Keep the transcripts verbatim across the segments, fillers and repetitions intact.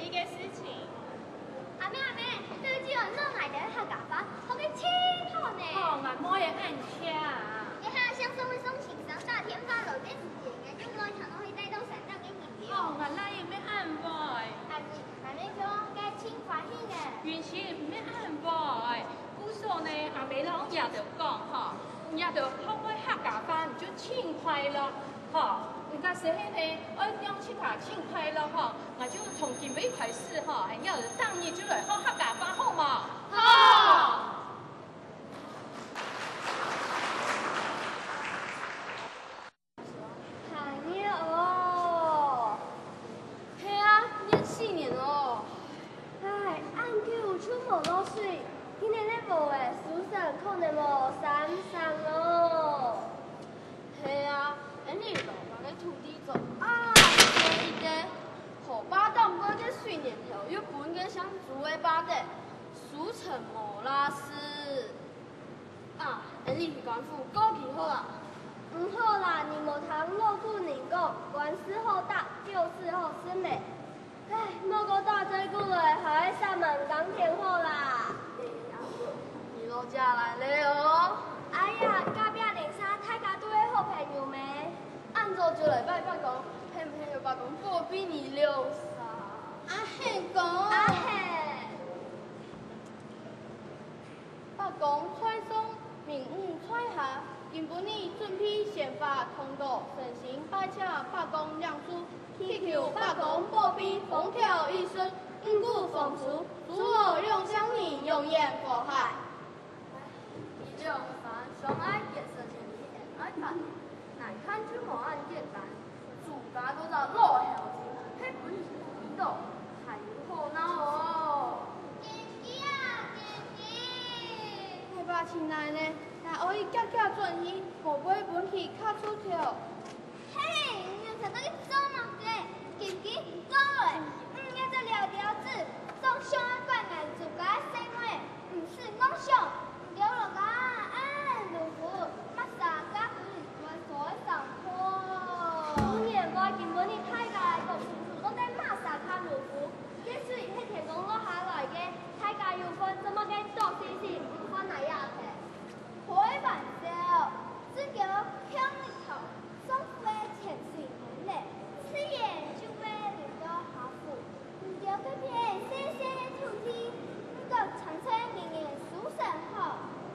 个事情。阿姆阿姆，這个季哦，弄來个客家話，學个真好呢。哦，𠊎妹也恁慶啊。這下想送个送先生打電話來个時間，𠊎就來聽到佢帶到山頂个人了。哦，𠊎倈也乜恁會。阿姆，阿姆講个真歡喜呢。雲溪乜恁會。故所呢，阿姆摎若兜講吼，若兜學會客家話，你就真快樂。 吼，人家細漢呢，愛讓自家盡快樂吼，𠊎就從今晡日開始吼，哎，𠊎逐日就來學客家話好無？好。寒熱哦，係啊，熱死人哦。唉，恁久就無落水，今年个禾仔收成可能無三成哦。 係啊，𫣆俚老家个土地做恁細一垤，河壩頂高个水源頭又分該像豬仔霸忒，收成無罅勢。啊，𫣆俚去官府告佢好啊。毋好啦，你無聽老古人講，官司好打，狗屎好食咩？ 唉，莫過打嘴鼓咧，還愛煞猛耕田好啦。你老姐來了哦。哎呀，隔壁鄰舍大家都係好朋友咩？恁早就來拜伯公，係毋係有伯公保庇你兩儕？阿賢公。阿賢。 伯公在上，明女在下，今晡日準備鮮花糖果，誠心拜謝伯公兩次，祈求伯公保庇，風調雨順，五穀豐收，祝福兩儕人永遠和諧。你兩儕相愛幾十年，恩愛發達， 𠊎看就無恁簡單，朱家都做老頭子，係分人知道，還有好鬧哦。金枝啊，金枝！大伯請來呢，𠊎愛佢遽遽轉去，無會分佢卡住頭。嘿，你兩儕到底做麼个？金枝，你過來，你這隻婊婊子，總想愛管𠊎朱家个細妹。 毋使妄想，你兜老家恁勞苦，麼儕敢分你管所个生活？舊年𠊎今晡日大家來講清楚，到底麼儕較勞苦？這水係天公落下來个，大家有份做麼个多事情，毋看哪一片？開玩笑，自家強力頭。 種花千水年咧，自然就會流到下腹。毋過該片細細个土地，毋過長春年年收成好，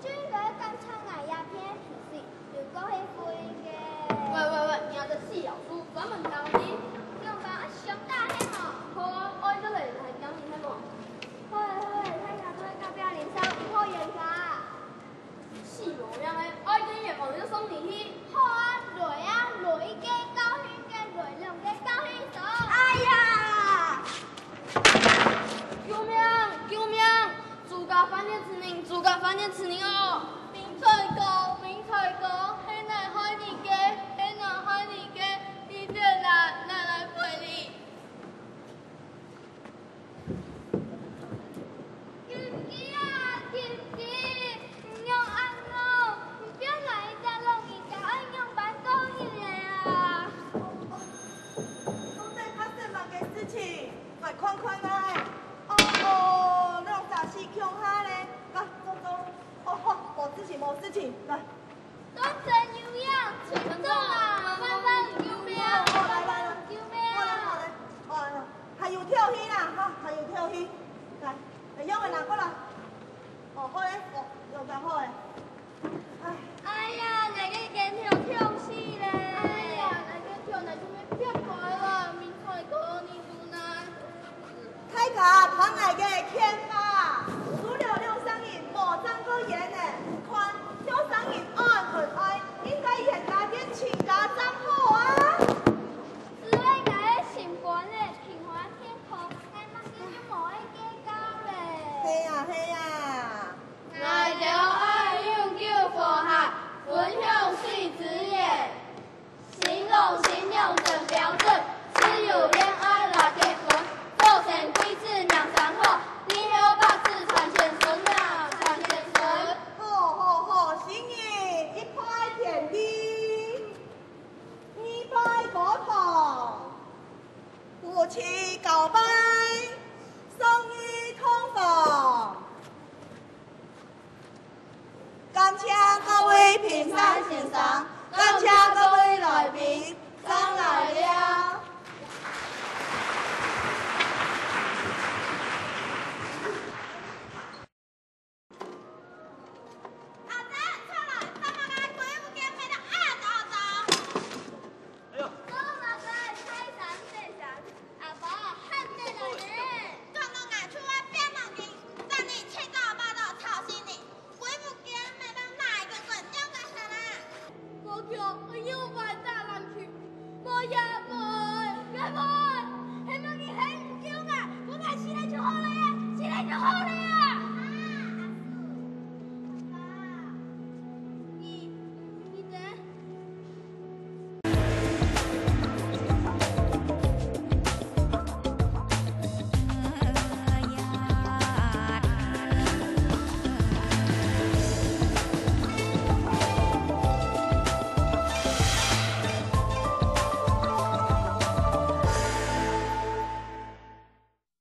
就應該感謝𠊎這片土地，流過去分佢个。喂喂喂，你這隻死老鼠，專門挑事！兩儕愛相打係無？好啊，愛就來來講你係無？好咧好咧，大家都係隔壁鄰舍，毋好冤家。 死無命个，愛見閻王就送你去。好啊，來啊，來一個教訓，再來兩個教訓手。哎呀！救命！救命！朱家犯了事情，朱家犯了事情哦！明財公，明財公，係𠊎害你个，係𠊎害你个，你兜人拿來賠禮。 金枝啊，金枝，你仰恁樣，你變來一隻老人家，愛仰般過日仔啊？到底發生麼个事情？來看看啊！哦，兩儕死共下咧！啊，走走，哦，好，無事情，無事情，來。 當真有影，出動啊！萬萬救命！萬萬救命！好了好了，哦，還有跳戲啦，哈，還有跳戲，來，來，藥丸拿過來。哦，好嘞，哦，有較好嘞。哎，哎呀，𠊎个肩頭痛死咧！哎呀，𠊎个頭哪就會變白了，明財哥，你無奈。 大家聽𠊎个勸話，除了兩儕人無爭過緣呢，看，兩儕人愛毋愛，應該冤家變親家正好啊！只為𠊎个心肝仔平安健康，𠊎麼个就無愛計較咧。係啊，係啊。𠊎兜愛永久和諧，分享水資源。 新郎新娘真標準，自由戀愛啦結婚，早生貴子命生好，日後感謝各位評審先生，感謝各位來賓，上來了。 阿珍，出來，做麼个歸屋間變到恁大大？哎喲！做麼个大聲細聲？阿爸喊得來呢。講到𠊎就會變毛巾，等你七早八早吵醒你，歸屋間變到哪一個準用个啥啦？ 無叫，𠊎又愛打籃球。無呀，無愛，𠊎無愛。係無你喊毋救𠊎，𠊎死了就好了呀，死了就好了呀！啊，阿叔，阿爸，你，你等。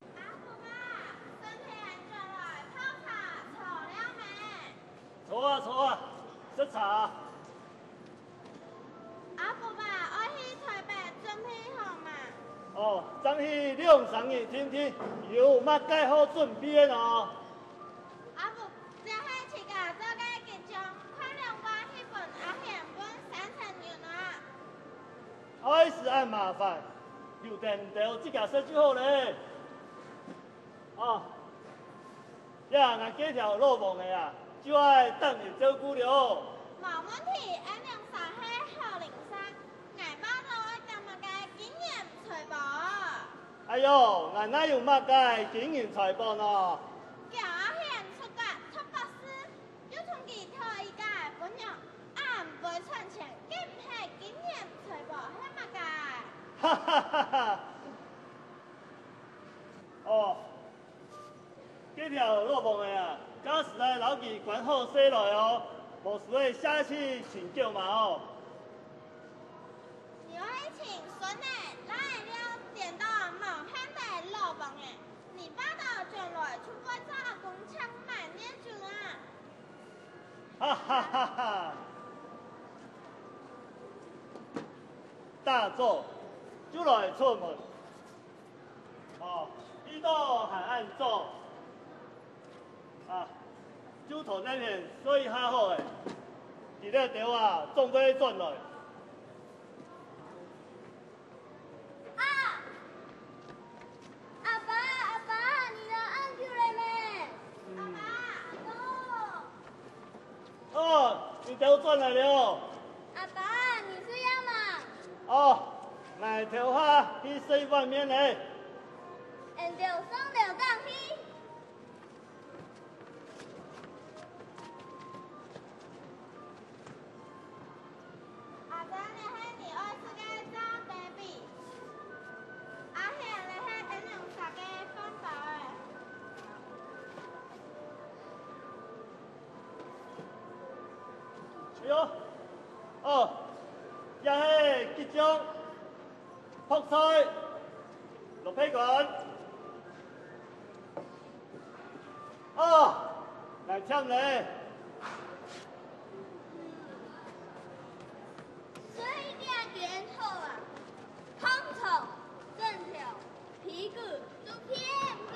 阿公啊，身體恁轉來，泡茶坐了無？坐啊，坐啊，食茶啊。阿公啊，愛去臺北準備好無？哦，正去兩三日定定，有麼个好準備个呢？阿公，這係自家做个桔醬，快兩罐去分阿賢分三層牛奶。 愛使恁麻煩，留等兜自家食就好咧。哦，這𠊎該條老黃仔啊，就愛等你照顧了。無問題，𠊎兩儕係好鄰舍，𠊎爸都愛講麼个金銀財寶。哎喲，𠊎哪有麼个金銀財寶呢？叫阿賢出國讀博士， 又同佢討一個餔娘，恁會賺錢，該毋係金銀財寶係麼个？哈哈哈哈！哦，該條老黃仔啊，該時愛摎佢管好勢來哦，無就會瀉去尋狗嫲哦。 你愛尋孫仔，拉仔了顛倒無閒得老黃仔，你爸到轉來就會做阿公請滿月酒啊！哈哈哈哈！打早就來出門， 哦，味道還恁重。啊，就在這片睡一下好咧。佢這兜啊，總會轉來。啊！阿爸，阿爸，你等恁久了咩？阿爸，阿公。 哦，你兜轉來了。阿爸，你睡啊嘛？哦，𠊎頭下去洗碗面咧。𠊎兜上樓頂去。 阿珍，這係你愛食个炸雞髀。阿賢，這係𠊎兩儕个飯包仔。哎喲，哦，這係桔醬、覆菜、蘿蔔乾。 哦，來忝咧。所以這間好啊，炕床、枕頭、被骨都便便。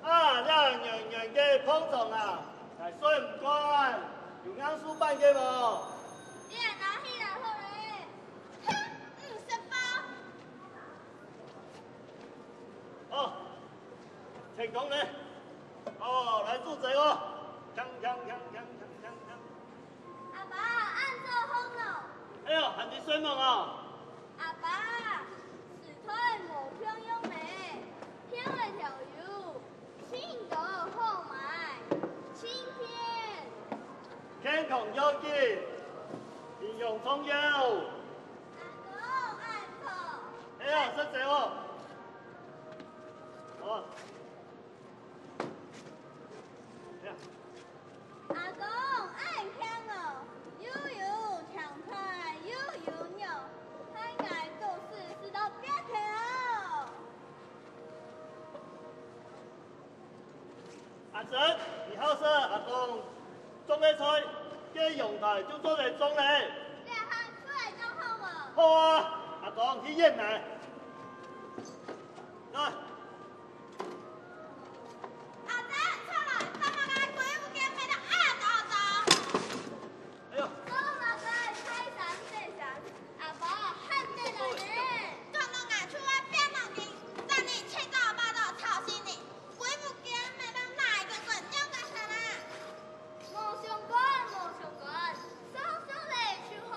啊，這軟軟个炕床啊，𠊎睡毋慣，有硬樹板个無？你拿起來好咧。哼，毋識包。 哦，成功咧！哦，來煮粥哦！鏘鏘鏘鏘鏘鏘鏘！阿爸，恁早䟘哦！哎喲，還在睡夢哦！阿爸，時代無共樣咧，便仔頭油，盡多好賣，盡便。健康要緊，營養重要。 阿公，恁早。哎呀，食粥哦。好啊。哎呀。阿公，恁慶哦，又有青菜，又有肉，害𠊎肚屎食到發痛哦。阿珍，你好食，阿公種个菜，該陽台就做得種咧。這下出來種好無？好啊，阿公去挖泥。來。阿珍，出來，爸爸个鬼屋間變到暗糟糟。哎喲。做麼个大聲細聲？阿爸喊得來呢。講到𠊎就愛變毛病，讓你七早八早吵醒你。 鬼屋間乜當哪一個鬼，你要幹啥啦？無相干，無相干，笑笑咧就好。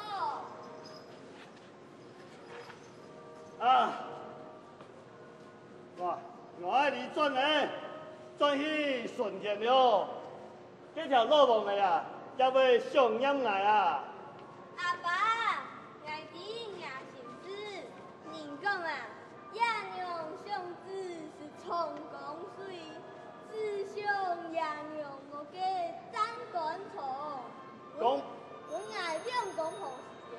啊！哇，𠊎愛你轉呢，轉去順天了。 該條老黃个啊，也會想念𠊎啊。阿爸，𠊎知若心事。人講啊，爺娘相知係長江水，子想爺娘無个擔竿長。講，分𠊎兩公婆時間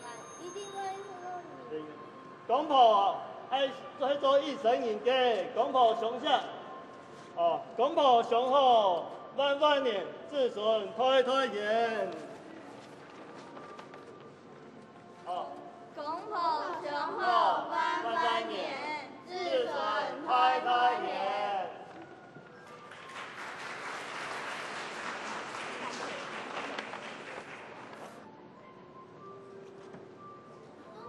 ，𠊎一定會想到你。 公婆係，係做一生人个，公婆相惜。哦，公婆相好，萬萬年，子孫代代圓。哦。公婆相好，萬萬年，子孫代代圓。 嗯，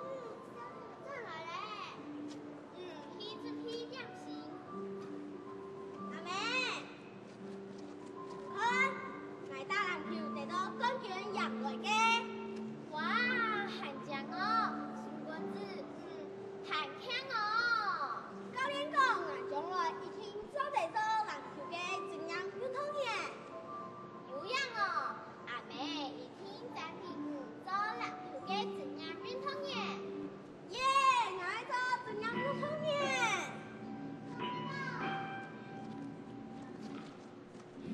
轉來咧。嗯，去出去練習。阿姆，看，𠊎打籃球得到冠軍贏來个。哇，還靚哦，心肝子，嗯，還慶哦。教練講，𠊎將來一定做得做籃球个職業運動員。 有影哦，阿姆一定贊成你做籃球个職業運動員。耶，𠊎愛做職業運動員！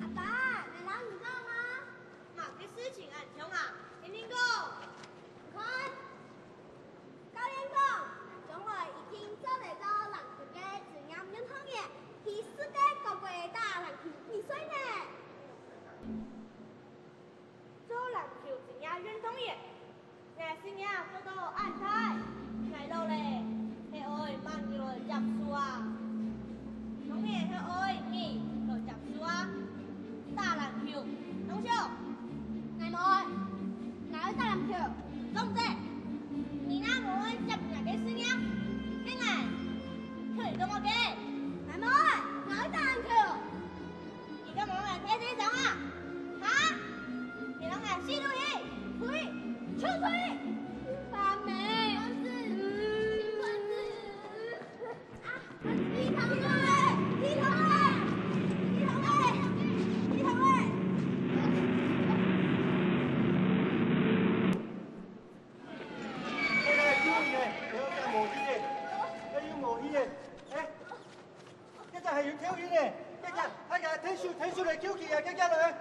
阿爸，𠊎摎你講啊。麼个事情恁重要啊？緊緊講！你看， 教練講，將來一定做得做籃球个職業運動員，去世界各國打籃球比賽呢。做籃球職業運動員，𠊎事業做到恁大，𠊎老咧，係愛麼人來接手啊？ 當然係愛你來接手啊！打籃球，當少。𠊎無愛，𠊎愛打籃球。總之，你若無愛接𠊎个事業，該𠊎，叫你做麼个？𠊎無愛，𠊎愛打籃球。你敢無愛𠊎个地上啊？哈？你摎𠊎死落去！退！就退！阿姆！ 啊，你同學，你同學，你同學，你同學。該个救人个，該个無去个，該又無去个，哎，該个還有救人个，該个，大家𢯭手，𢯭手來救佢啊，該个來。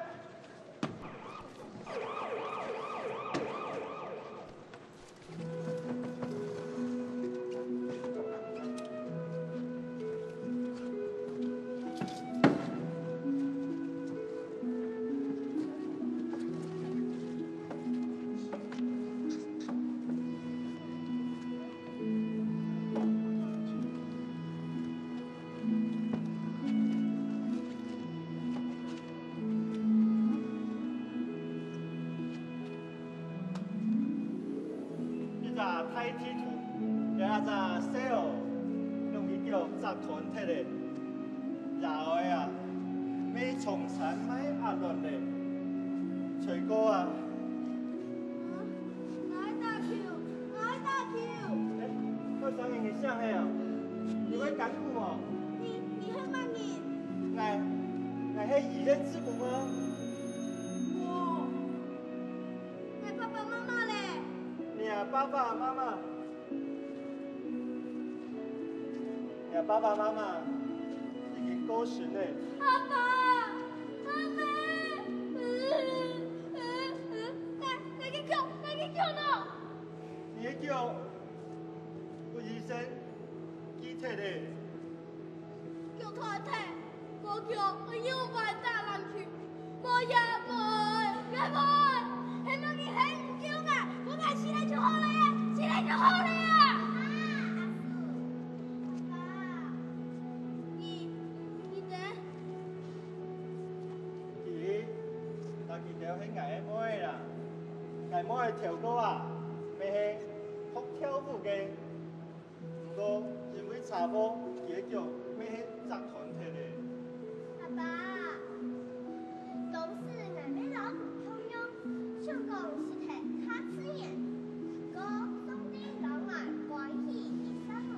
一隻大地圖，有一隻細哦，用佢腳摘斷忒咧。爺哀啊，乜從山賣鴨卵咧，吹過啊！ 𠊎愛打球，𠊎愛打球。哎，後生人，你想係啊？你會艱苦無？你，你係麼人？𠊎，𠊎係魚个師傅啊。哦，𠊎爸爸媽媽咧？你啊，爸爸媽媽，你啊，爸爸媽媽已經過身咧。爸爸，媽媽，快，快去救，快去救哦！ 你个腳分醫生鋸忒咧。腳斷忒，無腳，愛仰般打籃球？無爺無哀。係𠊎个妹仔啦，𠊎妹仔頭過啊，乜係學跳舞个，毋過因為車禍，佢个腳乜係截斷忒咧。阿爸，當時𠊎乜摎你共樣，想講實在較自然，毋過上帝摎𠊎關起一扇門，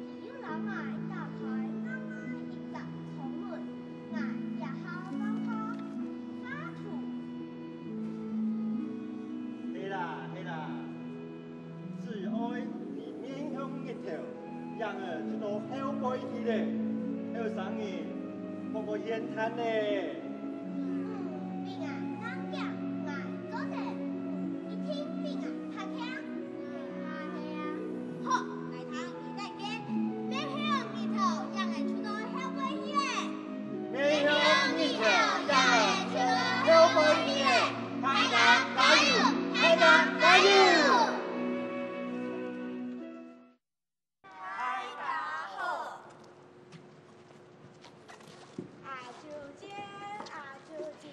佢又摎𠊎打開另外一隻窗門，𠊎也好放下話題。 係啦，係啦，只愛你面向日頭，影仔就到後背去咧。後生人，莫過怨嘆咧。嗯，比𠊎更強，𠊎做得，一定比𠊎較強。好，來聽你个歌，面向日頭，影仔就到後背去咧。 面向日頭，影仔就到後背去咧。大家加油！大家加油！大家好。阿舅姐，阿舅姐，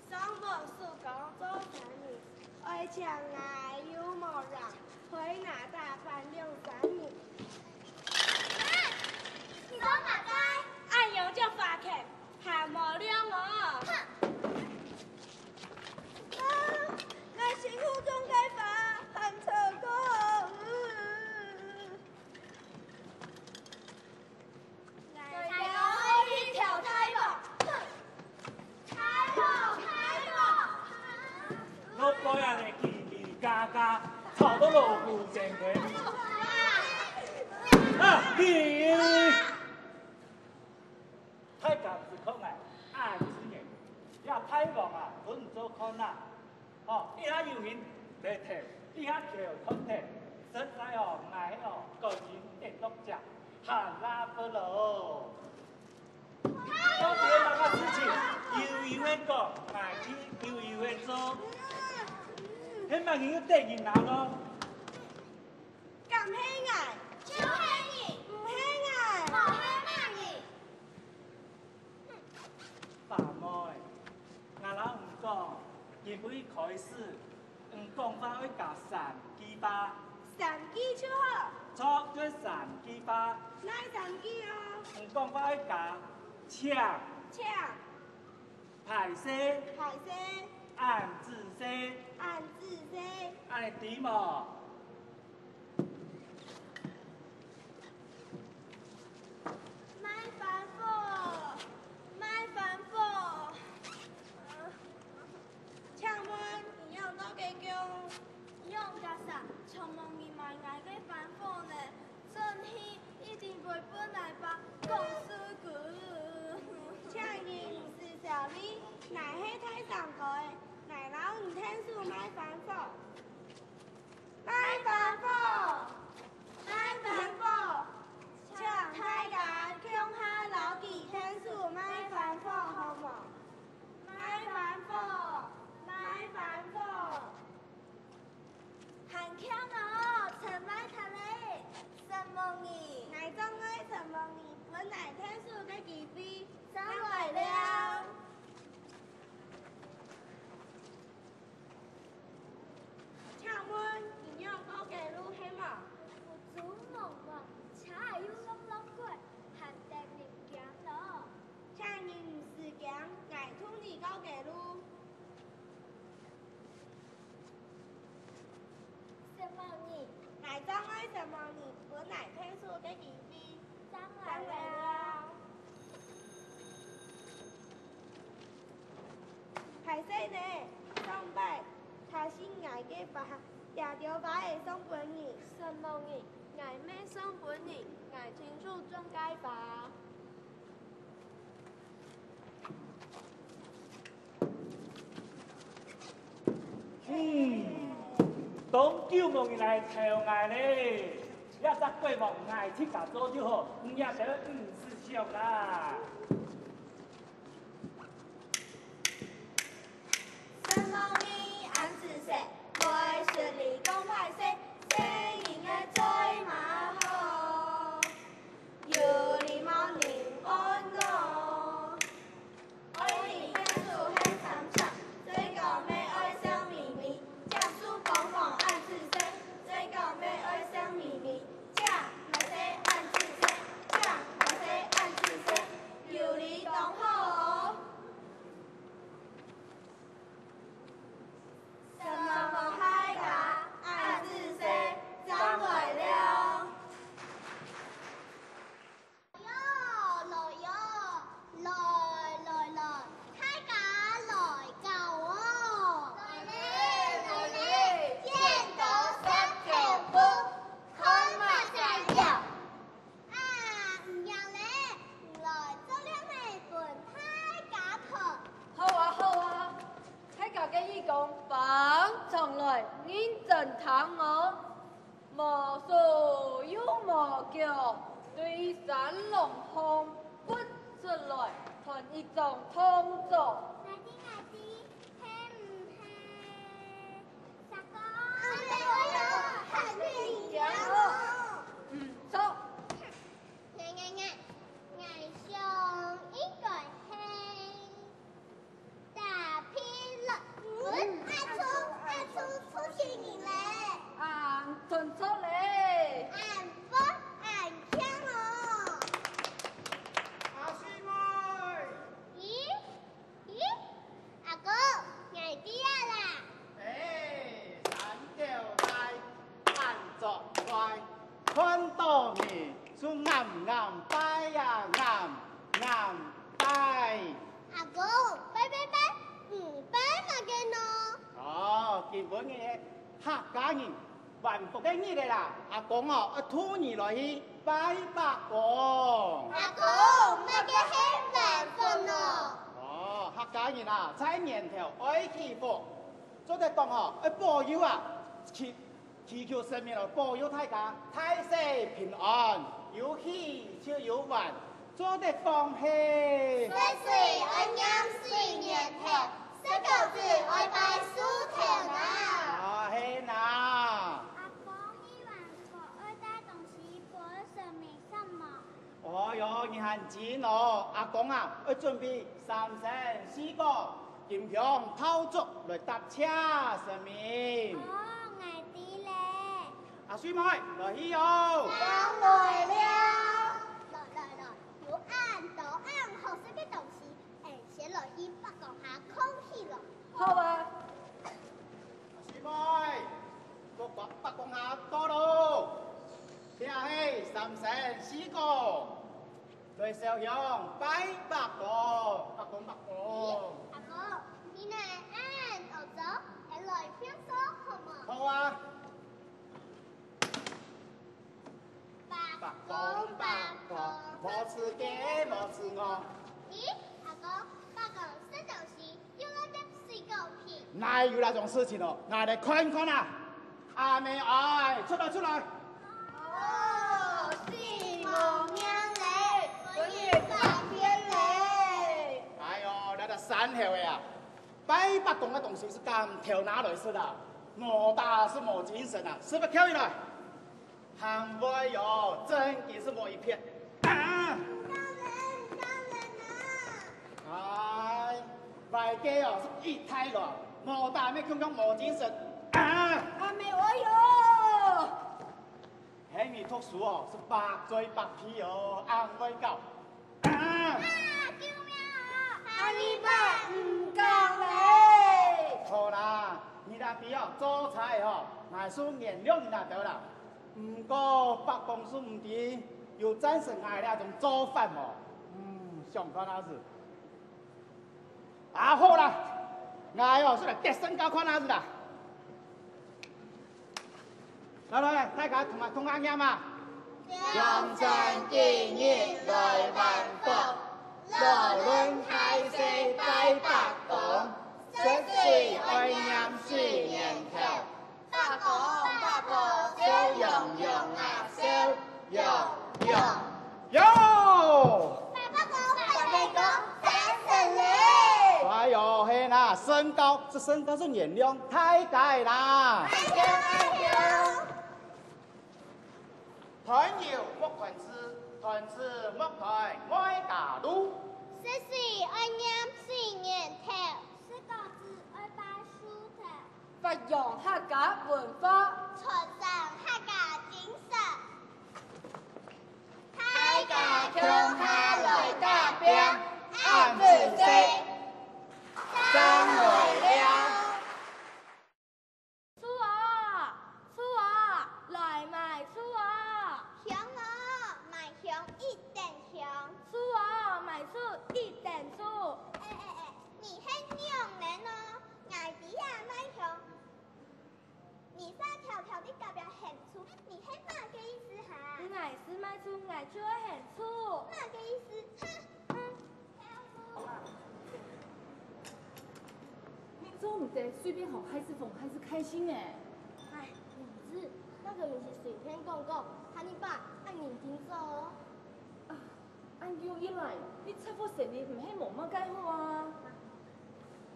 上網時講做生日，愛請𠊎又無閒，開哪搭辦兩三日。 做麼个？恁樣就花錢，還無量哦！啊，𠊎辛苦種个花，還錯過。嗯。大家愛去投大王。哼！ 大王，大王！落雨恁呢嘰嘰嘎嘎，吵到老虎精个。啊，嘰！大家只看𠊎恁子人，這大王啊，分你做看啊！ 哦，一下有人來投，一下橋斷忒，實在哦，𠊎哦，感情跌落井，還拉不牢。到底係麼个事情？有有人講，𠊎去；有有人做，係麼人又得人拿咯？敢係𠊎？就係你！毋係𠊎！無係麼人！ 花妹，𠊎摎你講，今晡日開始，你講話愛加三句話。三句就好。著，就係三句話。哪三句哦？你講話愛加請、請、歹勢、歹勢、恁仔細、恁仔細。恁呢知無？ 賣番火，賣番火。呃，請問，你仰到該降？仰結煞，全無人買𠊎个番火呢？轉去一定會分𠊎爸講死个。請你毋使愁慮，𠊎係大聲哥仔，𠊎摎你𢯭手賣番火。 賣番火，賣番火，請大家共下摎佢𢯭手賣番火，好無？賣番火，賣番火。還強哦，真賣忒咧，承蒙你。𠊎正愛承蒙你分𠊎𢯭手个機會，正來尞。 請問，你仰過街路係無？霧濛濛，車仔又隆隆過，還得人驚咯。請你毋使驚，𠊎渡你過街路。承蒙你，𠊎正愛承蒙你分𠊎𢯭手个機會。正來尞。 歹勢呢，上擺，車死𠊎个爸，這兜花仔送分你。承蒙你，𠊎乜送分你，𠊎親手種个花。嗯，當久無人來投𠊎咧，這隻國王𠊎自家做就好，你也毋使想啦。 承蒙你恁仔細，會失禮講歹勢，細人个嘴嘛好，有禮貌人安咯。愛你𢯭手係三尺，嘴角風吹來，認真聽哦。無手又無腳，對山塱項掘出來，斷一張痛桌。𠊎知，𠊎知，係毋係？蛇公？阿姆哀喲，還係你驚哦！毋著。𠊎𠊎𠊎，𠊎想應該係 打屁落粉。阿聰，阿聰，聰明人咧。恁準著咧。恁會恁慶哦。阿水妹。咦？咦？阿哥，𠊎知啊啦。欸，山狗大，恁作怪，看到你就啱啱拜呀，啱啱拜。 阿哥，拜拜拜，毋拜麼个呢？哦，今晡日係客家人還福个日仔啦，阿公哦，愛渡你來去拜伯公。阿哥，麼个係還福呢？哦，客家人啊，在年頭愛祈福，做得講哦，愛保佑啊，祈 祈求神明來保佑大家大細平安，有喜就有玩，做得講係。食水愛念水源頭，食果子愛拜樹頭啦。啊，係啦。阿公，你還講愛帶東西分神明食無？ 哦喲，你還真哦！阿公啊，愛準備三牲四果、金香炮竹來答謝神明。哦，𠊎知咧。阿水妹，來去哦！來來來，有恁多恁好食个東西，𠊎先來去伯公下囥起來。好啊。 阿水妹，伯公伯公下到咯，這係三牲四果，來燒香拜伯公，伯公伯公。阿哥，你哪恁多做，𠊎來放手好無？好啊。 伯公伯公，無事个無事哦。咦，阿哥，伯公食東西又愛噦水果皮。哪有這種事情哦？𠊎來看看啊！阿姆哀，出來出來！哦，死無命咧，分人發現咧！哎喲，這个山猴仔啊！拜伯公个東西係敢偷拿來食啊？無打係無精神啊！食物徛起來！ 還會喲，正經係無一撇。啊！哎，壞个哦，係一大摞，無打乜強強無精神。啊！阿姆哀喲！係你讀書哦，係百嘴百舌哦，恁會搞。 啊！救命啊！下二擺毋講咧！好啦，你這擺哦，做差吼，𠊎就原諒你兜啦。毋過伯公就毋知有贊成𠊎這種做法無？嗯，想看下仔。 啊，好啦，𠊎哦，就來跌身高看下仔啦。來來來，大家同下同下唸啊！龍船今日來還福，勞倫大細拜伯公，食水愛念水源頭， 伯公伯婆笑容容啊，笑容容。喲！伯公伯公，拜神咧！哎喲，係啦，身高，這身高係原諒大家啦。哎喲哎喲！斷油莫斷箸，斷箸莫斷外家路。食水愛念水源頭，食果子愛拜樹頭。 發揚客家文化，傳承客家精神。大家共下來打拚，恁仔細，正來尞。樹哦，樹哦，來買樹哦！香哦，買香一等香！樹哦，買樹一等樹！哎哎哎， 你係仰般哦？𠊎知啊，賣香。你煞偷偷在隔壁喊樹，你係麼个意思哈？𠊎係賣樹，𠊎就愛喊樹。麼个意思？哈！哼！毋得隨便學，還係風還係開心誒。唉，明子，該个毋係隨便講講，下二擺愛認真做哦。啊，恁樣一來，你雜貨生理毋係無麼个好啊？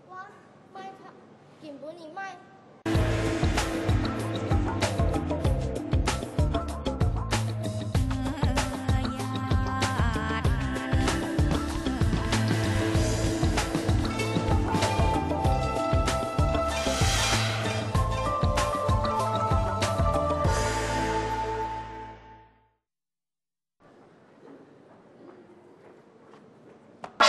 我賣菜，今晡日賣。哎，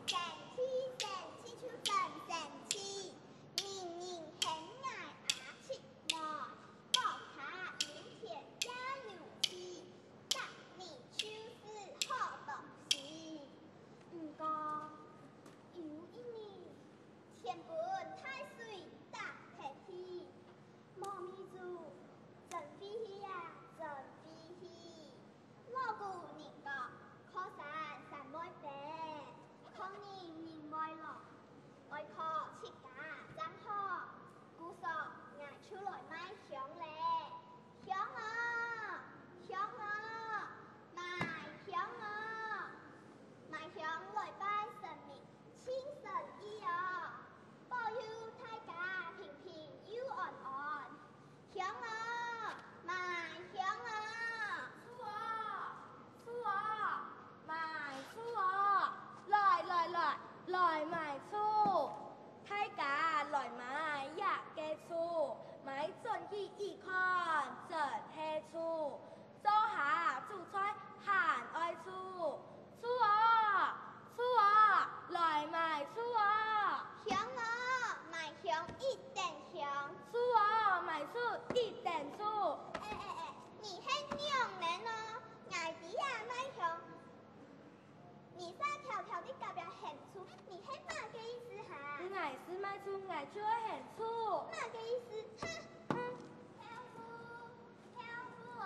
生趣，生趣就真生趣，人人喊𠊎阿七妹，講下有錢也有勢，逐日就是好東西。毋過，有一日，全分大水打忒去， 無米煮，真費氣啊，真費氣！老古人講，靠山山會崩，靠人人會落，愛靠自家正好。故所，𠊎就來賣香咧。香哦，香哦，賣香哦，賣香來拜神明， 盡順意哦，保佑大家平平又安安。香哦，賣香哦！樹哦，樹哦，賣樹哦！來來來，來買樹！大家來買這个樹，買轉去一看，真係樹！做下煮菜還愛樹！ 樹哦，樹哦，來買樹哦！香哦，賣香一等香！樹哦，賣樹一等樹！哎哎哎，你係仰般哦？𠊎知啊，賣香。你煞蹺蹺在隔壁喊樹，你係麼个意思哈？𠊎係賣樹，𠊎就愛喊樹。麼个意思？哈！哼！豆腐，豆腐哦！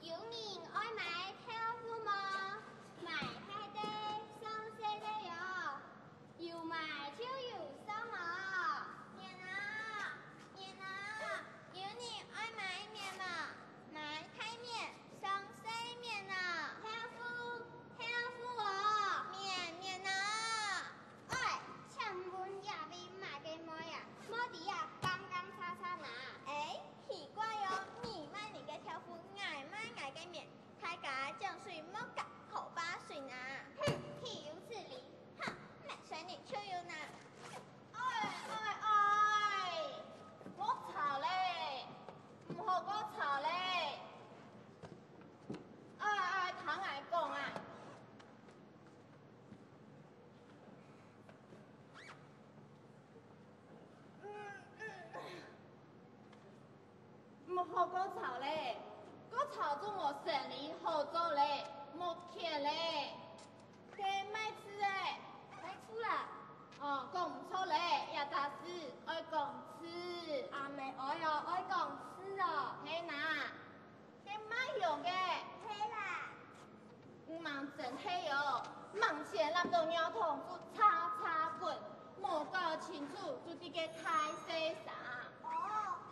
有人愛買豆腐無？買大垤，送細垤喲。有買就有送哦。麵啊，麵啊，有人愛買麵無？買大麵，送細麵哦。豆腐，豆腐哦，麵，麵哦。 哎，請問這位麼个妹啊？莫在這吂吂喳喳哪。哎，奇怪哦，你賣你个豆腐，𠊎賣𠊎个麵，大家井水莫合，河壩順啊。哼，豈有此理！哼，麼个人就有哪。哎哎哎，莫吵咧，毋好過吵咧。哎哎，聽𠊎講啊。 毋好過吵咧，過吵就無生理好做咧，無錢咧。該賣樹仔，賣樹啦。哦，講毋著咧，這下係愛講樹。阿姆哀哦，愛講樹哦。係哪。 該賣香个。係啦。毋係，真係哦，吂先揇著尿桶就嚓嚓滾，無搞清楚就知个大細聲。哦，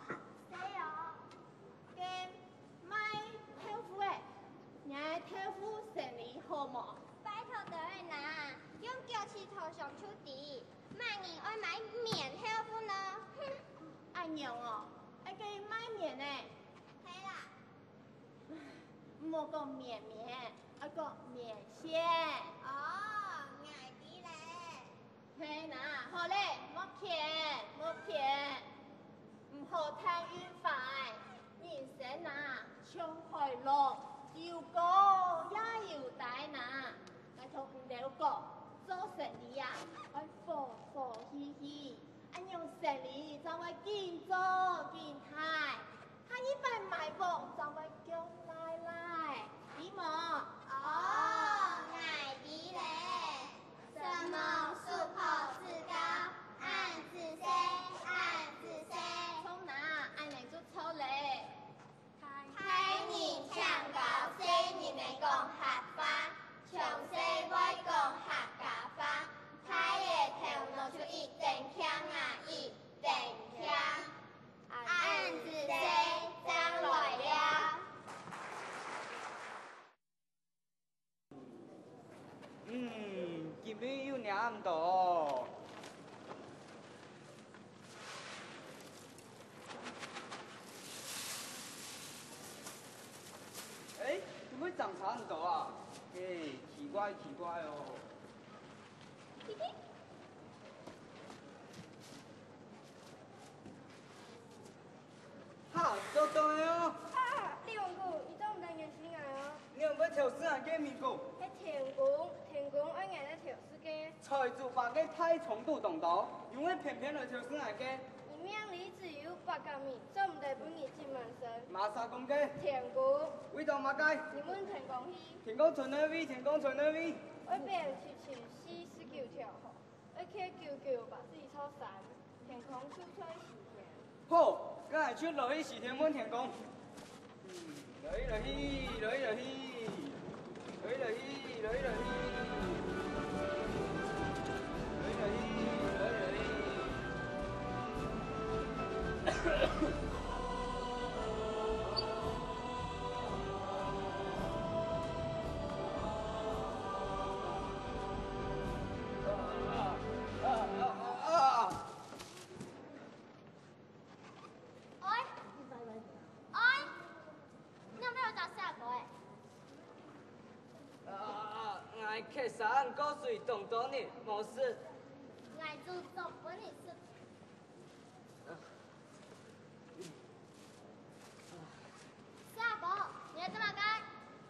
歹勢哦。該賣豆腐个，若个豆腐生理好無？拜託著哪，用腳趾頭想就知，麼人愛買綿豆腐呢？哼。恁樣哦，該賣綿个。係啦。 毋好講綿綿，愛講綿線。哦，𠊎知咧。係哪，好咧，莫譴，莫譴，毋好太運壞。人生啊，像海浪，有高也有低哪。𠊎同你兜講，做生理啊，愛和和氣氣，恁樣生理正會緊做緊大。 下二擺買房正會降冴冴，知無？哦，𠊎知咧。承蒙叔婆指教，恁仔細，恁仔細。著哪，恁樣就著咧。大人請教細人仔講客話，從細會講客家話，大人查毋到哦。欸，做麼个正查毋到啊？欸，奇怪，奇怪哦。 哈，做到了哦！啊，李文牯，你做毋得冤死𠊎哦！你仰會偷食𠊎个米糕？係天公，天公愛𠊎來偷食个。財主把个大腸肚當多，仰會偏偏來偷食𠊎个？你命裡只有八角米，做毋得分你浸滿身。麼儕講个？天公。為著麼个？你問天公去。天公在哪位？天公在哪位？外背七七四十九條河。 愛跼九九八十一座山，天公就在西天。好，該𠊎就落去西天問天公。嗯，落去，落去，落去，落去，落去，落去，落去。喂，喂，你仰會有隻細哥仔？啊，𠊎跼山過水當多日，無食。𠊎煮粥分你食。 細阿婆，你愛做麼个？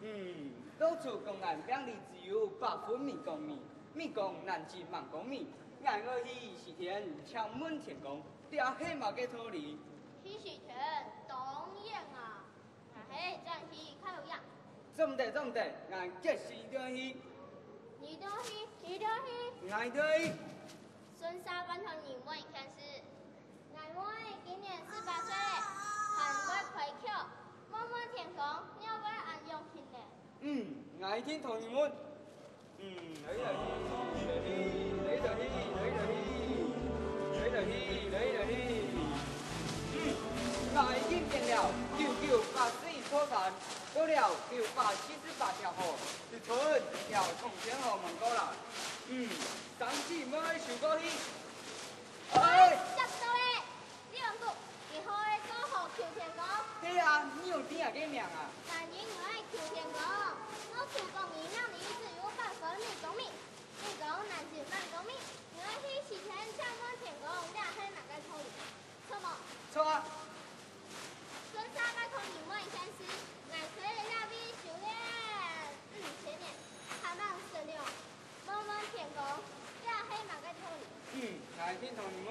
嗯，老祖講𠊎命裡只有八分米光米，米光難進萬光米。𠊎愛去西天請問天公，這係麼个道理？去西天？當遠啊！𠊎係轉去較有影。做毋得，做毋得，𠊎決心一定愛去。你一定愛去，你一定愛去。𠊎一定愛去。順續拜託你問一件事。 𠊎妹今年十八歲了，還會開竅，問問天公，仰會恁樣形呢？嗯，𠊎一定同你問。嗯，來來去，來來去，來來去，來來去，來來去。嗯，𠊎已經跼了九九八十一座山，過了九百七十八條河，一村一條通天河問過啦。嗯，三姊妹走過去。 哎！接到咧！李文牯，你好會過河求天公。係啊，你仰知𠊎个名啊？𠊎因為愛求天公，老祖講你命裡只有八分米光米，米光難進萬光米，你愛去西天請問天公，這係麼个道理？著無？著啊！順續拜託你問一件事，𠊎在這位修煉五千年，還吂食了。 問問天公，這係麼个道理？嗯，𠊎一定同你問。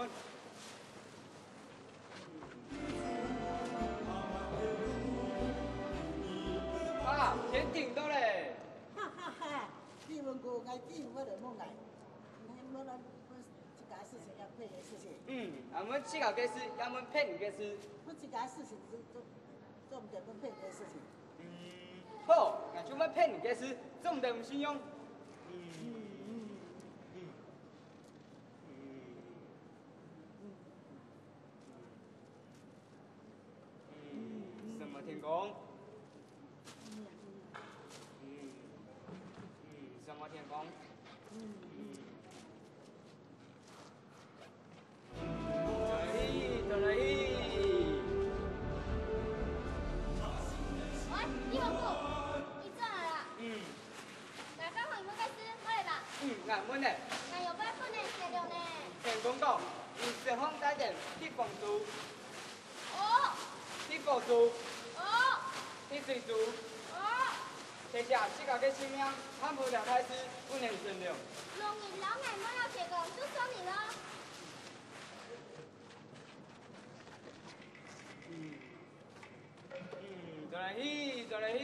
啊，天頂到咧！哈哈哈，李文牯，𠊎知你會來問𠊎，你問𠊎問自家事情也問別人个事情。嗯，𠊎問自家个事，也問別人个事。問自家个事情，做，做，做毋得問別人个事情。 嗯，好，𠊎就問別人个事，做毋得毋信用。嗯，嗯，嗯，什麼天公？嗯，嗯，什麼天公？嗯。 轉來去，轉來去。喂，李文牯，你轉來啦？嗯。𠊎拜託你問个事，問咧吧？嗯，𠊎問咧。𠊎有拜分你食了呢。天公講，你食飯帶等地方住。 哦。地方住。哦。地水住。哦。這下自家个性命，看不了大事，不能存留。老人摎𠊎問了結果，就算你了。嗯。嗯，轉來去，轉來去，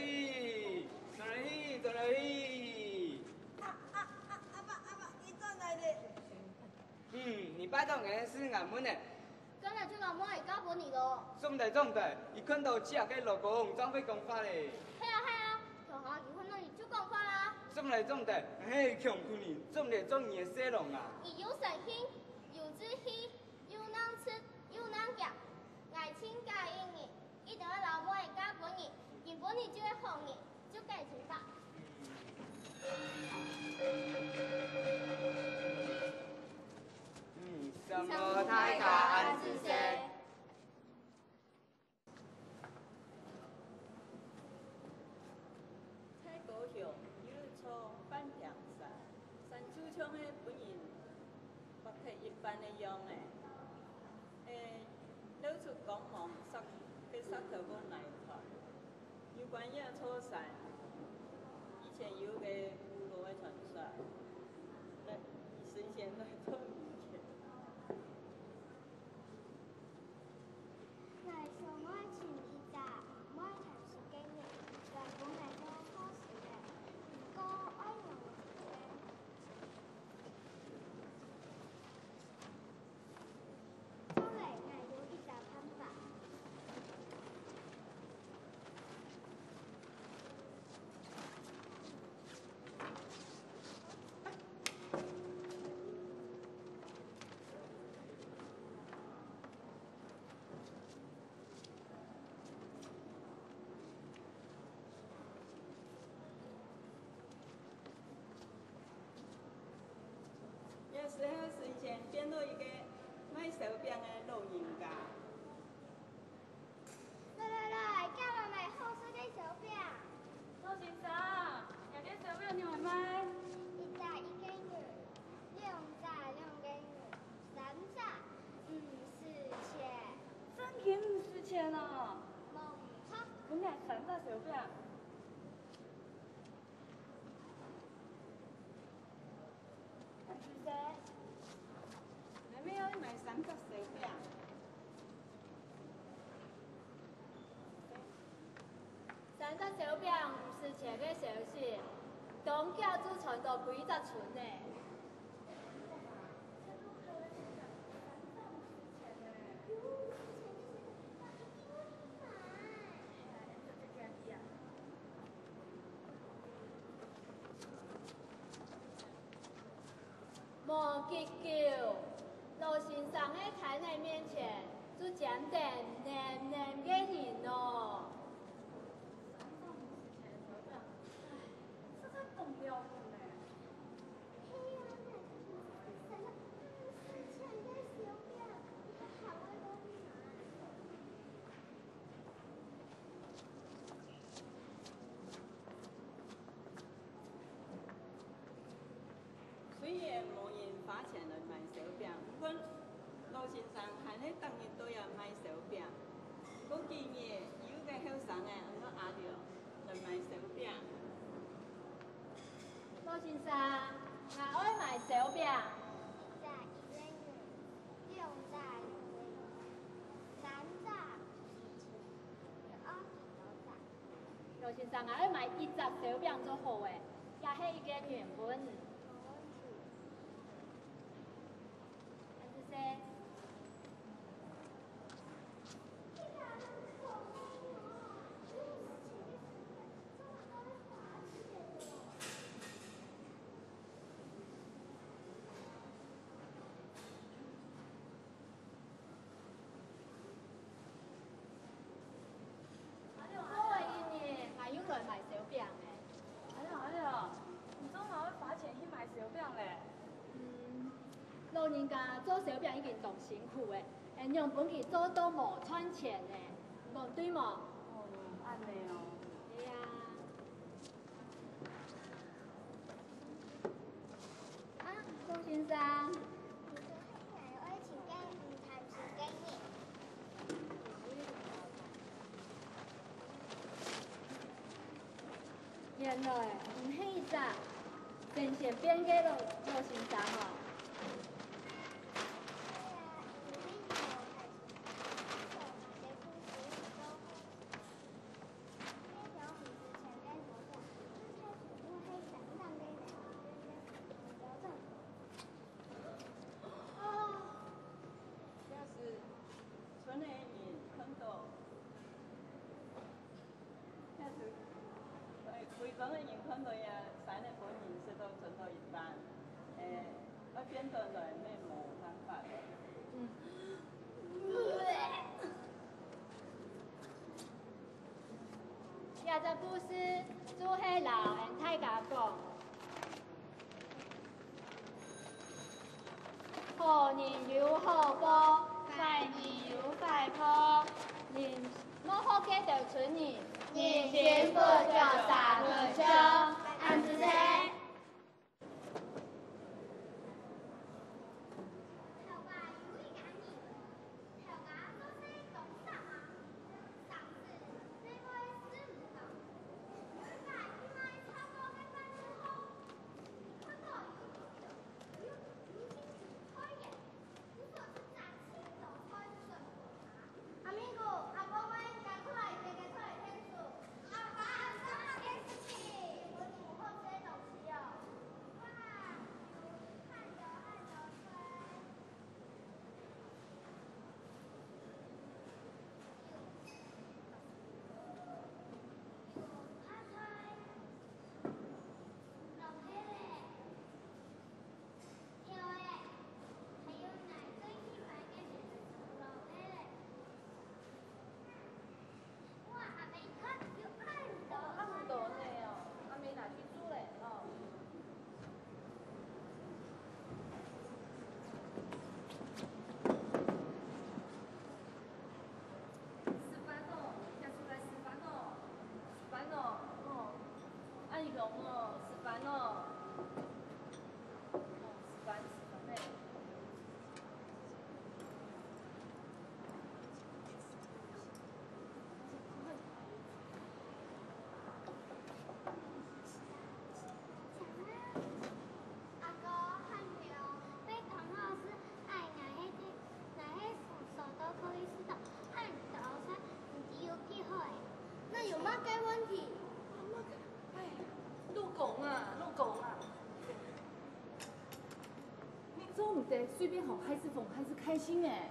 轉來去，轉來去。啊，啊，啊，阿伯，阿伯，你轉來咧。 嗯，你拜託𠊎个事𠊎問咧。該𠊎就摎妹仔嫁分你咯。做毋得，做毋得，一看到自家个老公正會講話咧。係啊，係啊，頭下一看到你就講話啦。做毋得，做毋得，𠊎係窮苦人，做毋得做你个細郎啊。你有誠信，有志氣，又能食，又能行。𠊎盡佮意你，一定愛摎妹仔嫁分你，今晡日就係好日。 就該尋吧。大家恁仔細。在高雄有一座半屏山，山就像係分人劃忒一半个樣仔，欸，露出光芒，石，該石頭个泥團。有關這座山，以前有个古老个傳說，來，神仙來做人間。 𠊎想愛尋一隻毋會貪食个人，來分𠊎做好事个，毋過愛仰般呢？做得，𠊎有一隻辦法。 這時候，神仙變做一個賣燒餅个老人家。 來來來，遽來買好食个燒餅。老先生，這个燒餅仰仔賣？一隻一個銀，兩隻兩個銀，三隻五十錢。正經五十錢啊？無毋著。分𠊎三隻燒餅。 恁仔細，𠊎乜愛買三隻燒餅。三隻燒餅五十錢个消息，當遽就傳到歸隻村呢。 無幾久，老先生个攤仔面前就擠等淰淰个人囉。唉，實在講了無呢。 雖然無人花錢來買燒餅，毋過老先生還係逐日都有賣燒餅。過幾日，有一個後生仔，安到阿廖，來買燒餅。 老先生，𠊎愛買燒餅。一隻一個銀，兩隻兩個銀，三隻五十錢，你愛幾多隻？老先生，𠊎愛買一隻燒餅就好咧，也係一個銀分。無問題。恁仔細。 過了一日，𠊎又來買燒餅咧。阿廖，阿廖，你做麼个會花錢去買燒餅咧？嗯，老人家做燒餅已經當辛苦咧，仰分佢做到無賺錢呢？講對無？哦，恁仔哦。係啊。 啊，蘇先生。你係𠊎愛尋个毋貪食个人。原來你係一隻神仙變个老，老先生哦。 這時，村个人看到，這時，哎，歸庄个人看到這山仔分人食到，分到一半，哎，愛變轉來，乜無辦法了。嗯。 這隻故事就係摎𠊎等大家講，好人有好報，壞人有壞報。人無好个得罪人，人心不足蛇吞象。恁仔細。 阿明哥，阿婆買一隻可愛个菜來𢯭手。阿爸，阿叔，買个食品，分你好食个東西哦。哇，有飯有飯有水。有泡菜，落去咧。 食飯哦，行出來食飯哦，食飯哦，哦，恁樣哦，食飯哦。 該有麼个問題？哎呀，你講啊，你講啊。 你做毋得隨便學孩子放孩子開心欸。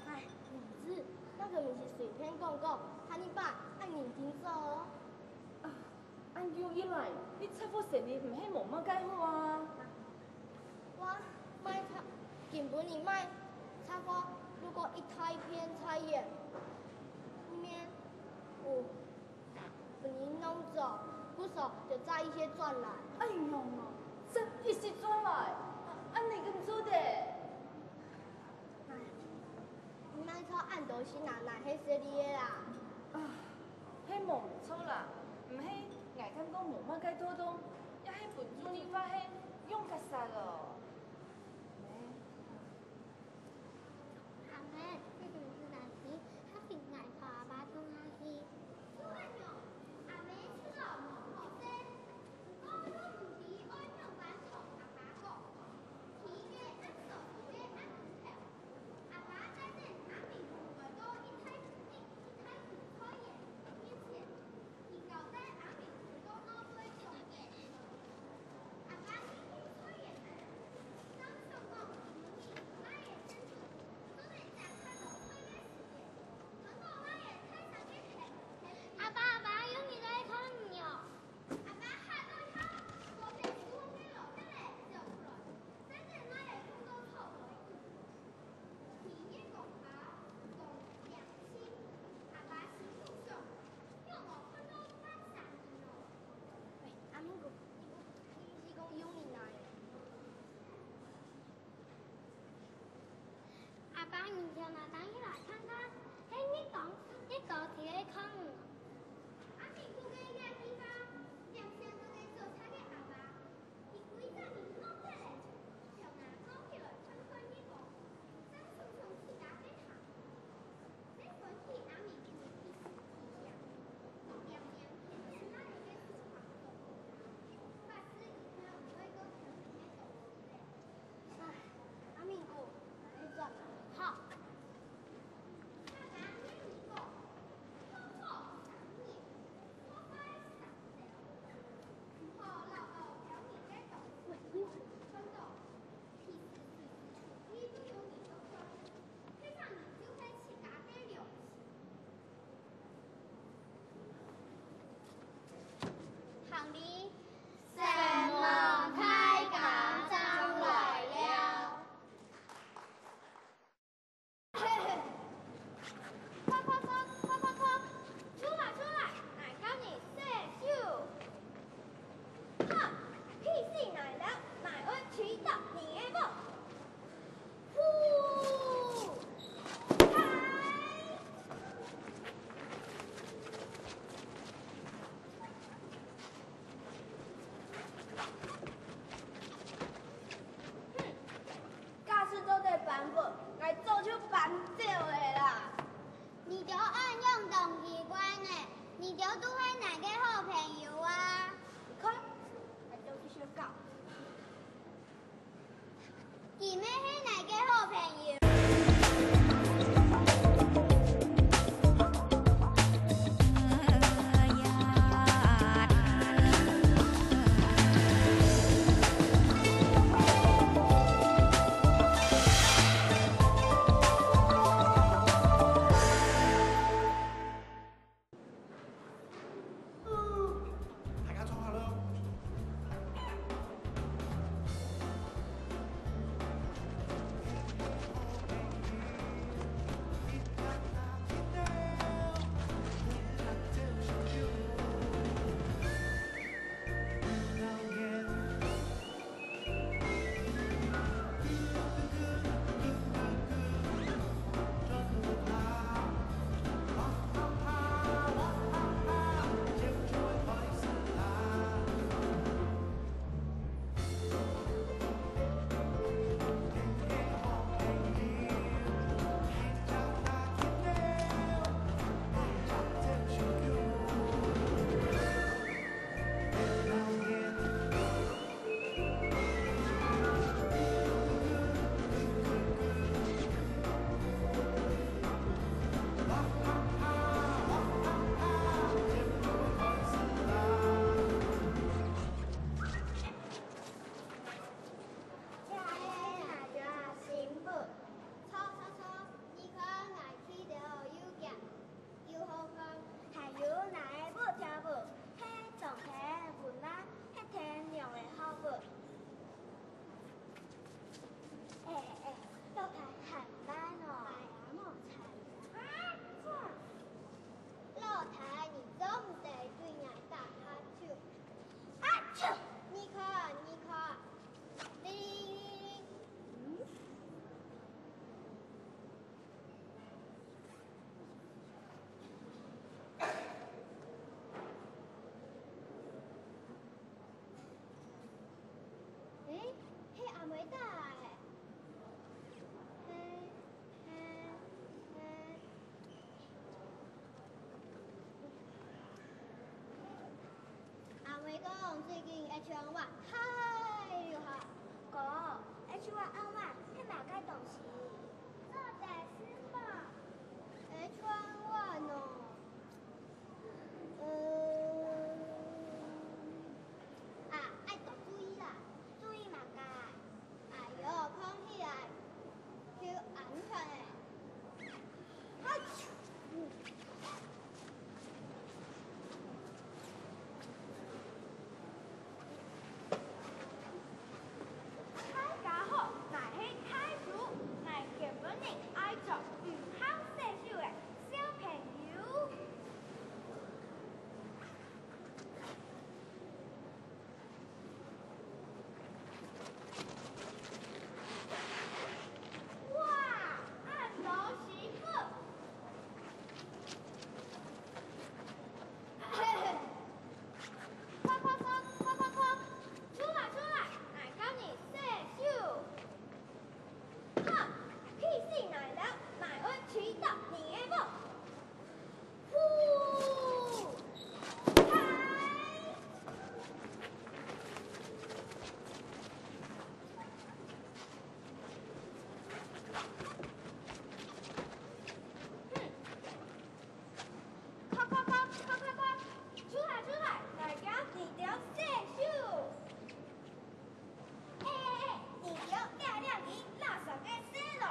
哎，明子，該个毋係隨便講講，下二擺愛認真做哦。啊，恁久以來，你雜貨生理毋係無麼个好啊？我賣雜，今晡日賣雜貨，路過一大片菜園，裡面有 分人弄走，故所就摘一息轉來。哎喲，摘一息轉來，恁樣敢做得？哎，你莫操恁多心啊，哪係食你个啦？啊，係無毋著啦，毋係𠊎感覺無麼个妥當，也係分主人發現用較煞哦。 阿姆，你毋使擔心，較緊𠊎同阿爸轉下去。就恁樣，阿姆雖然無好勢，毋過又毋知愛仰般同阿爸講。第一个恁熟悉个暗晡頭，阿爸帶等阿明來到一大一大垤菜園面前。 阿爸，阿爸，有人來看你哦。 阿明哥，你毋係講有人來？阿爸，你聽𠊎等一來看看，係日光，日光在該看你。阿明哥个眼睛啊，點點都在做菜个阿爸。 阿明哥，𠊎愛轉來。好。走个啦。你兜恁樣當奇怪呢，你兜都係𠊎个好朋友啊。你看，𠊎兜一相搞。 佢乜係𠊎个好朋友。大家坐好了。這係𠊎个新婦。著著著，你看𠊎企到又靚又好看，還有𠊎个布條布，係裝得溫暖，係天然个好布。欸欸，老弟還慢哦。哎呀，莫吵。啊，這。老弟，你做毋得對𠊎打哈啾。 啊啾！你看，你看，哩哩哩哩。嗯？欸，係阿妹打个。係，係，係。 阿妹講最近H one太流行。哥，H one N one係麼个東西？到底係麼个？H one N one哦。嗯，啊，愛多注意啦。注意麼个？ 哎喲，看起來就安全咧。哈啾！大家好，𠊎係大豬，𠊎今晡日愛捉毋好洗手个小朋友。 哇，恁多食物！嘿嘿，快快快，快快快，出來出來，𠊎教你洗手。哈，氣死𠊎了，𠊎愛踢到你个屋！ 呼！嗨！哼！快快快，快快快，出來出來，來教你兜洗手！哎哎哎，你兜這兩隻垃圾个細路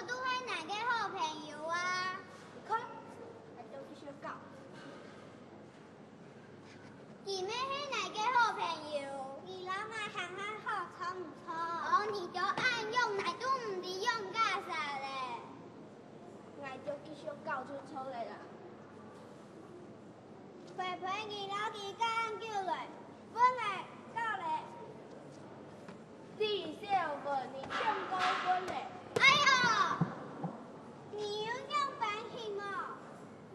都係𠊎个好朋友啊！你看，𠊎兜繼續搞。佢乜係𠊎个好朋友，你摎𠊎行行好，著毋著？哦，你兜恁樣，𠊎都毋知仰結煞咧。𠊎兜繼續搞就著了啦。 肥肥，你摎佢搞恁久咧，分𠊎搞咧。李小文，你欠過分咧！哎喲，你又仰般形哦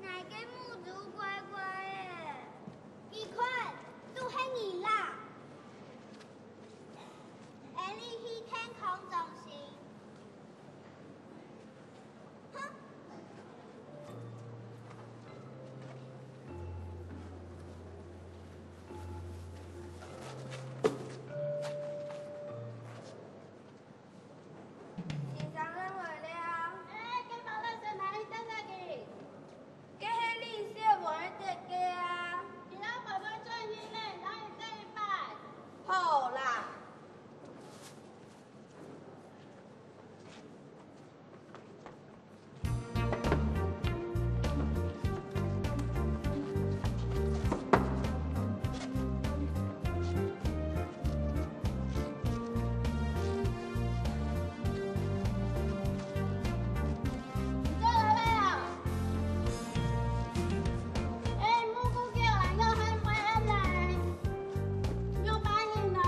？𠊎个目珠怪怪个。你看，都係你啦！𠊎俚去健康中心。 先生，𠊎來了。哎，該包垃圾拿去擲下去。該係李小文个擲个啊。佢摎包包轉去呢，拿去擲一擺。好啦。 你做得了啊？哎，無顧叫啊，仰會恁樣呢？仰般形啊？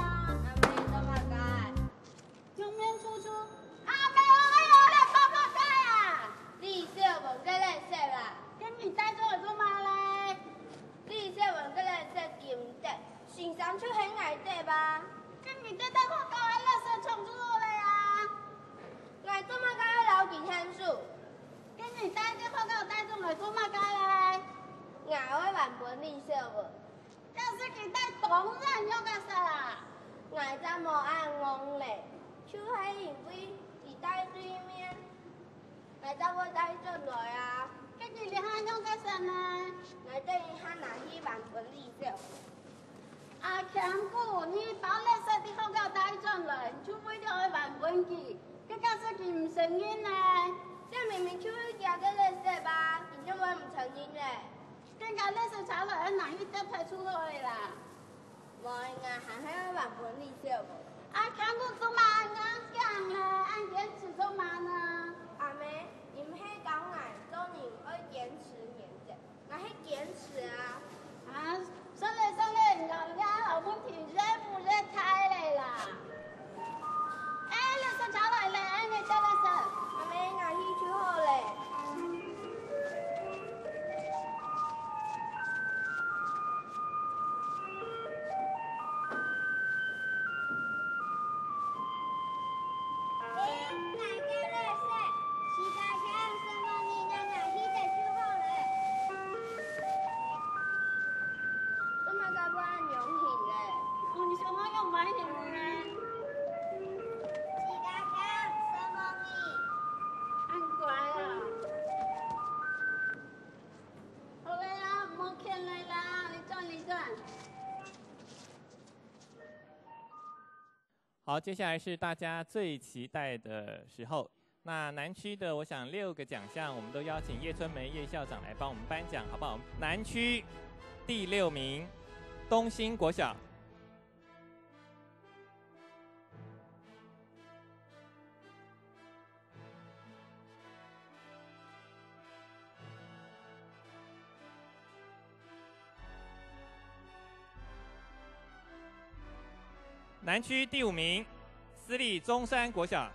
阿姆，你做麼个？ 仰面臭臭，阿姆，𠊎个垃圾包包袋啊！李小文个垃圾啊！該你帶轉來做麼个？李小文个垃圾佢毋擲，先生就喊𠊎擲啊！該你在學校个垃圾場做好了啊！𠊎做麼个愛摎佢𢯭手？該你帶在學校帶轉來做麼个咧？𠊎愛還分李小文。 假使佢帶當然仰結煞啊！𠊎正無恁戇咧，就係因為佢在對面，𠊎正會帶轉來啊！該佢這下仰結煞呢？𠊎等一下拿去還分李小文。阿強哥，你包垃圾在學校帶轉來，就為著愛還分佢，該假使佢毋承認呢？這明明就係佢个垃圾啊，佢仰會毋承認咧？ 該𠊎垃圾車來，愛拿去擲忒就好了啦。無，𠊎還係愛還分李小文。阿強哥做麼恁硬頸呢？恁堅持做麼呢？阿姆，你毋係教𠊎做人愛堅持原則，𠊎係堅持啊！啊，算了算了，𠊎這下問題越舞越大了啦！ 哎，垃圾車來了，愛你接垃圾。阿姆，𠊎去就好了。哎，𠊎个垃圾，自家搶，承蒙你，𠊎拿去擲就好了。 做麼个會恁樣形咧？哦，你想愛仰般形呢？自家搶，承蒙你。恁乖啊！好了啦，毋好譴了啦，你轉，你轉。 好，接下來是大家最期待的時候。那南區的，我想六個獎項，我們都邀請葉春梅葉校長來幫我們頒獎，好不好？南區第六名，東興國小。 南區第五名，私立中山國小。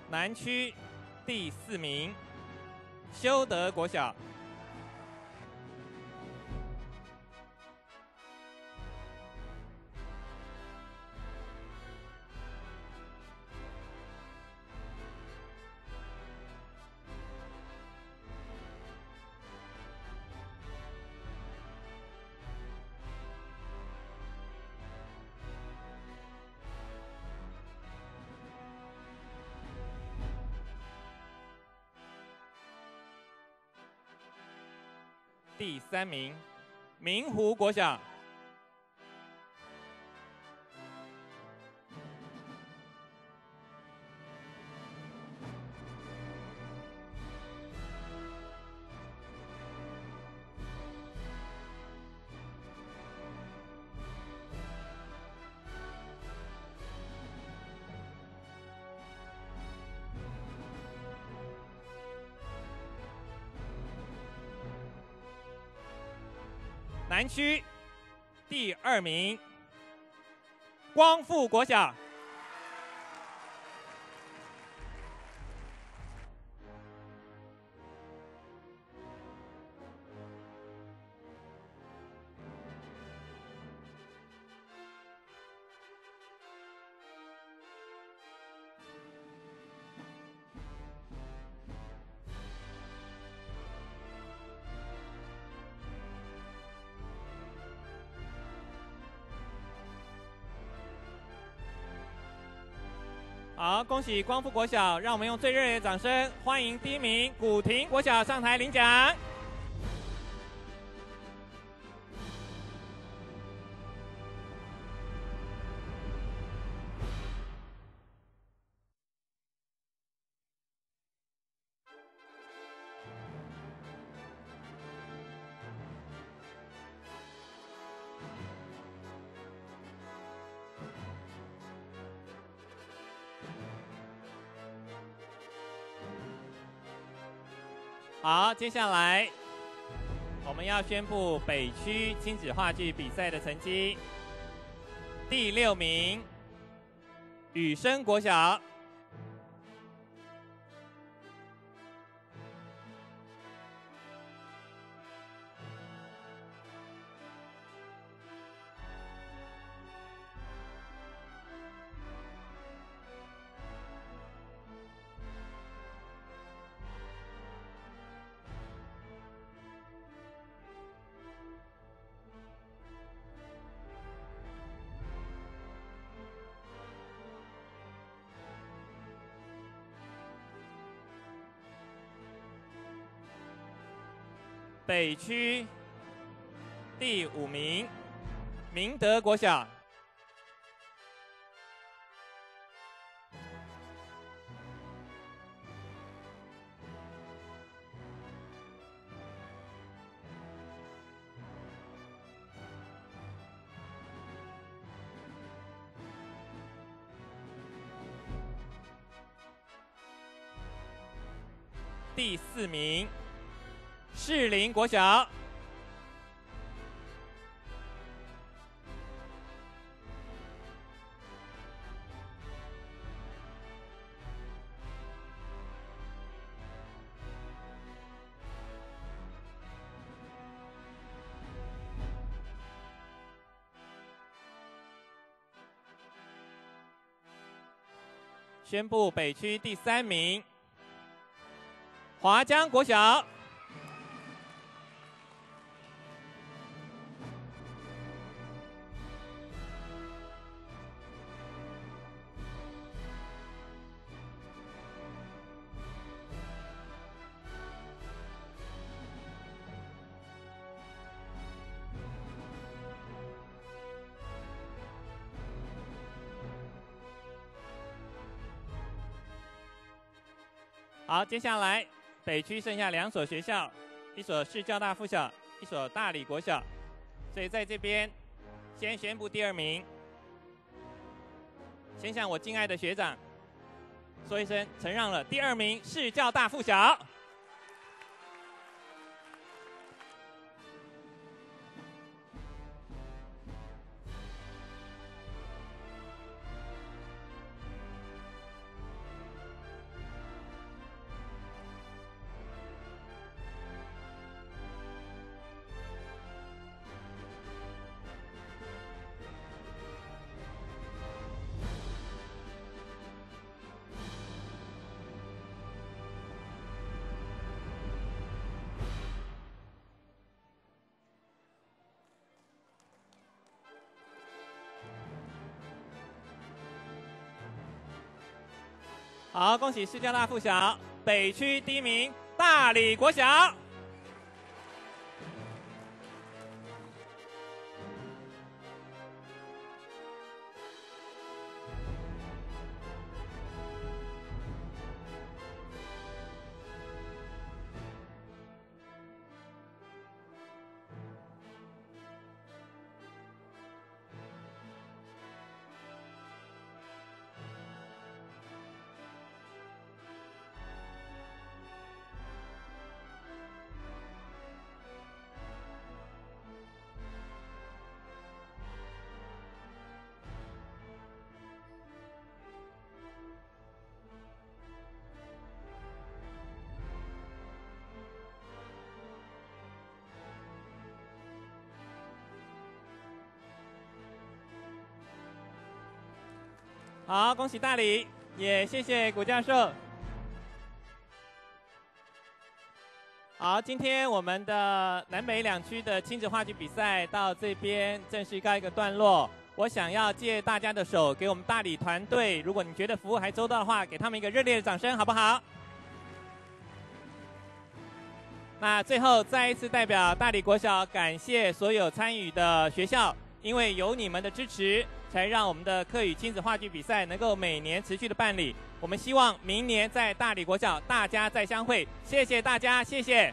南區第四名，修德國小。第三名，明湖国小。 南区第二名，光复国小。 好，恭喜光复国小，让我们用最热烈的掌声欢迎第一名古亭国小上台领奖。 好，接下来我们要宣布北区亲子话剧比赛的成绩。第六名，雨声国小。 北区第五名，明德国小。 第四名，士林国小。 宣布北区第三名，华江国小。 好，接下来北区剩下两所学校，一所市教大附小，一所大理国小。所以在这边先宣布第二名，先向我敬爱的学长说一声承让了。第二名，市教大附小。 好，恭喜市教大附小，北区第一名，大理国小。好，恭喜大里，也谢谢古教授。好，今天我们的南北两区的亲子话剧比赛到这边正式告一个段落。我想要借大家的手，给我们大里团队，如果你觉得服务还周到的话，给他们一个热烈的掌声，好不好？那最后再一次代表大里国小感谢所有参与的学校，因为有你们的支持，才让我们的客语亲子话剧比赛能够每年持续的办理。我们希望明年在大里国小大家再相会，谢谢大家，谢谢。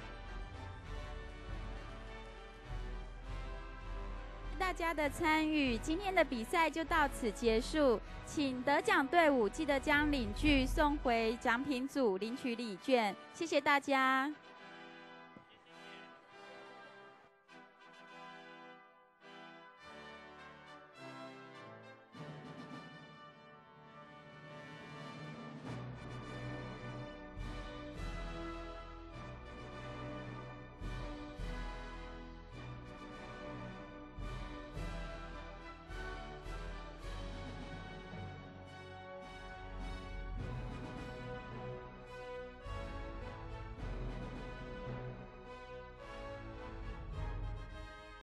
大家的参与，今天的比赛就到此结束。请得奖队伍记得将领具送回奖品组领取礼券，谢谢大家。